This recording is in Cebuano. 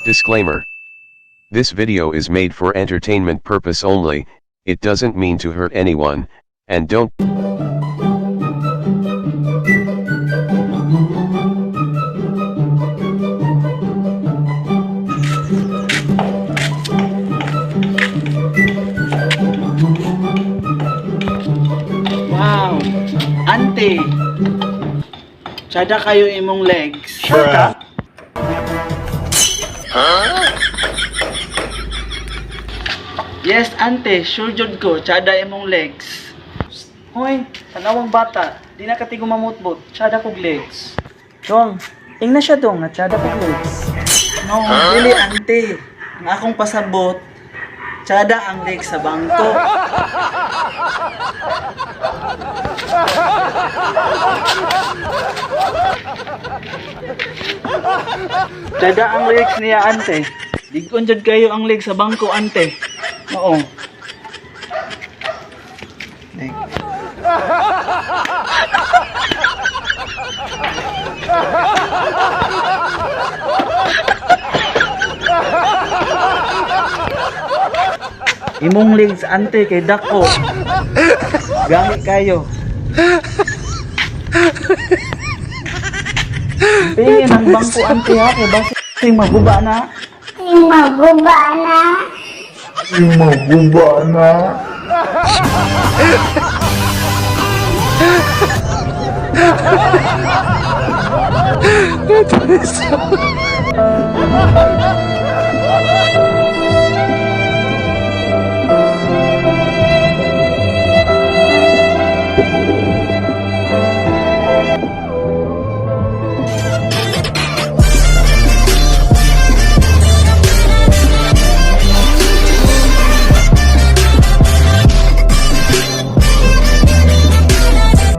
Disclaimer. This video is made for entertainment purpose only. It doesn't mean to hurt anyone, and don't Wow! Ante! Tsada kayo imong legs. Shut up! Yes, ante, sure jud ko, tsada imong legs. Hoy, tanawang bata, di na katigo mamutbot, tsada kog legs. Dong, ingna siya dong, nga tsada kog legs. No, dili ante. Ang akong pasabot, tsada ang legs sa bangko. Tsada ang legs niya ante. Digon jud kayo ang legs sa bangko ante. Oo. Leg. Imong legs ante kay dako. Gahi kayo. Tingin ang bangko ante ha kay basi maguba na. Maguba na. Maguba na.